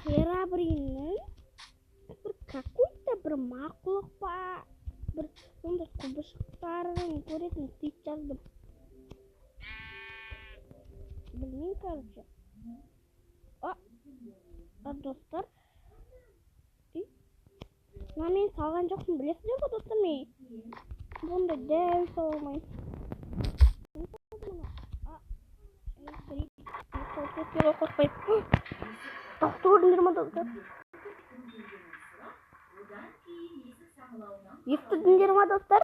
Херобриннің бір какой-то бір мақұлық па, бір сондай құбыжықтарын көретін сит жаздым. Білмеймін, короче. А, достар. Мына мен салған жоқпын, білесіздер ғой, достар, мен бұндай дәу сала алмаймын. Қорықпаймын. Дауысты көрдіңдер ма, достар? Естідіңдер ма, достар?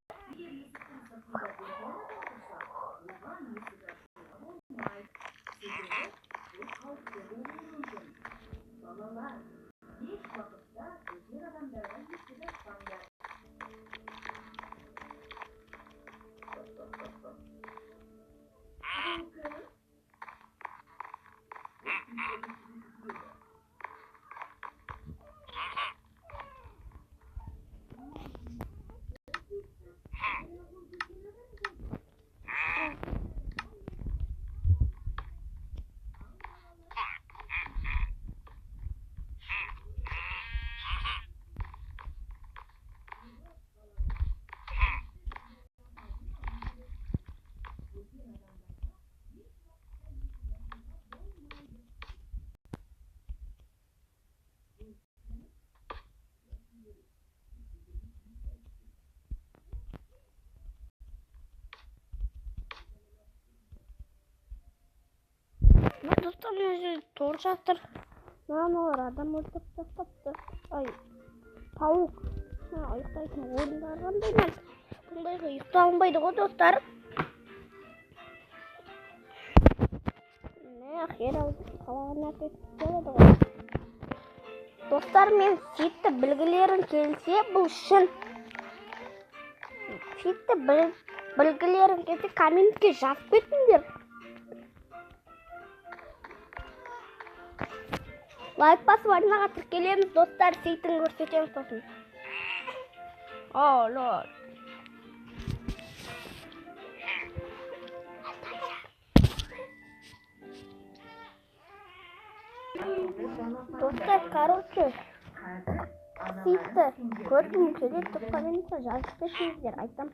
Мына, достар, мына жерде тор жатыр. Мыналар адам өлтіріп тастапты. Ай, паук. Мына ұйықтайтын орындары қандай мына? Бұндайға ұйықтай алмайды ғой, достар. Мә, қалаған нәрсе болады ғой. Достар, мен ситті білгілерің келсе, бұл шын. Ситті білгілерің келсе, комментке жазып кетіңдер. Лайк басып арнаға тіркелеміз, достар, ситін көрсетеміз сосын. О, лол. Достар, короче, ситті көргім келеді деп комментке жазып кетіңіздер, айтам.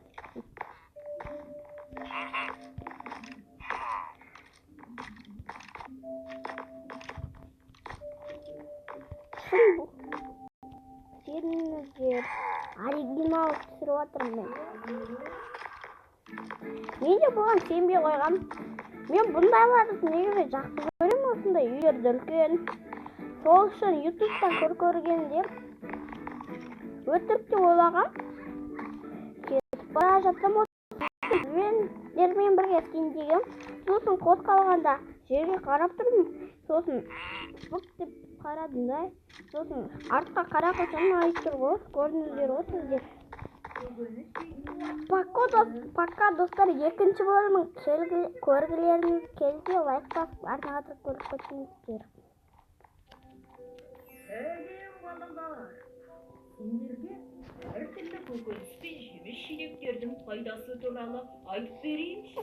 Шын бұл. Сеніңіздер, оригинал түсіріп жатырмын мен. Мен де бұған сенбей қойғам. Мен бұндайларды негізі жақсы көремін, осындай үйлерді үлкен. Сол үшін ютубтан көргенде өтірік деп ойлағам. Кетіп бара жатсам, мен бірге істейін дегем. Сосын қозғалғанда жерге қарап тұрдым. Сосын бұк деп қарадым да. Сосын артқа қарап қойсам, айтып тұр ғой, көрдіңіздер ғой сіздер. Пока, достар, екінші бөлімін көргілеріңіз келсе, лайк басып арнаға тіркеліп көріп кетіңіздер. Сәлем, балалар! Сендерге әртүрлі көкөніс пен жеміс жидектердің пайдасы туралы айтып берейінші.